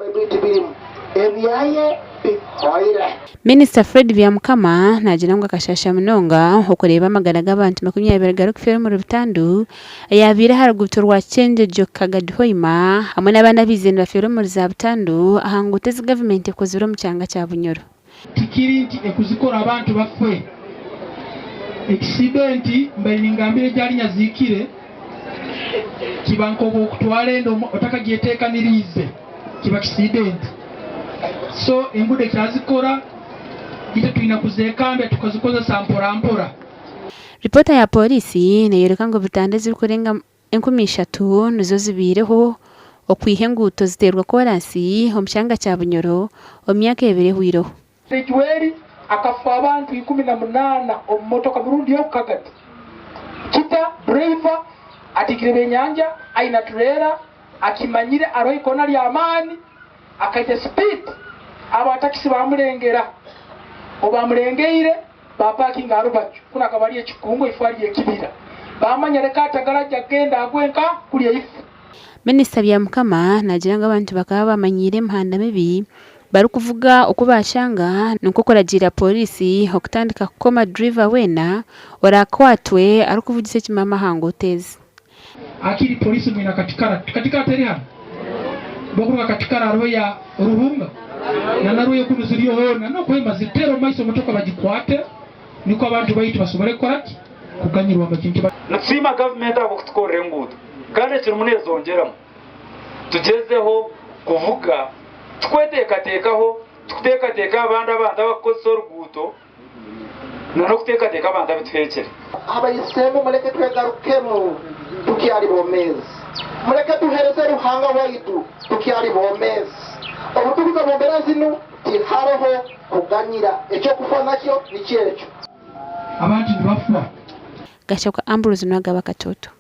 Baibuli tibirimu. Ebyaye bihwaire. Minisita Fred Byamukama naagira ngu akashaasha munonga okureeba amagara g'abantu 20 garikufeera omuri butandu eyaabaire aha ruguuto rwa Kyenjojo Kagadi Hoima hamwe n'abandi abaizire nibafeera omuri za butandu aha nguuto ezi gavumenti ekozire omu kyanga kya Bunyoro. Tikiri nti ekuzikora abantu bafe. Ekisidenti mbaire ningambira egi ahari Nyaziikire, kiba nk'obwokutwara enda otakagyeteekaniriize, kiba kisidenti. So engudo ekyazikora itwe twine kuzekambya tukazikozesa mpora mpora. Ripoota ya Pooriisi neeyoreka ngu ebitanda ezirikurenga 3000 nizo zibaireho okwiha enguuto ziteerwa koraasi omu kyanga kya Bunyoro omu myaka ebiri ehweireho. Ejweri akafa abantu 18 omu motoka mirundi y'okukagati. Kita, driver, atiikire ebyenyanja aina turera akimanyire aroho ikona ly'amaani akaija speed aba takisi bamulengera obu bamulengeire Baapakinga aha rubaju, kunu akaba ari ekikungu, eifo ari ekibira. Baamanya reka atagaraja agenda agwe nka kuri eifo. Minisita Byamukama naagira ngu abantu bakaba bamanyiire emihanda mibi barikuvuga oku baashanga nikwo kuragiira Pooriisi okutandika kukoma duriiva weena oraakwatwe arikuvugisa ekimama aha nguuto ezi. Akiri police mwine akatikara katikara teri hanu bokuruga katikara hariho ya ruhunga na naruye kunu ziriyo hoona nokuhema ziteera omumaiso motoka bagikwate nikwo abantu baitu basobole kukoraki kuganyirwa omu kintu. Nitusiima gavumenti ahabw'okutukorera enguuto kandi ekirimu nezongyeramu. Tugyezeho kuvuga tukweteekateekaho, tukuteekateeka aha bandi abantu abakukozesa oruguuto. N'okuteekateeka abantu abituheekire. Abaisemu muleke twegarukemu tukyali bomezi, muleke tuhereze Ruhanga waitu tukyali bomezi. Obutukuza omu mbera zinu tiharoho kuganyira, eky'okufa nakyo nikyo ekyo. Abantu nibafa. Gashakwa Ambrose Nuwagaba Katoto.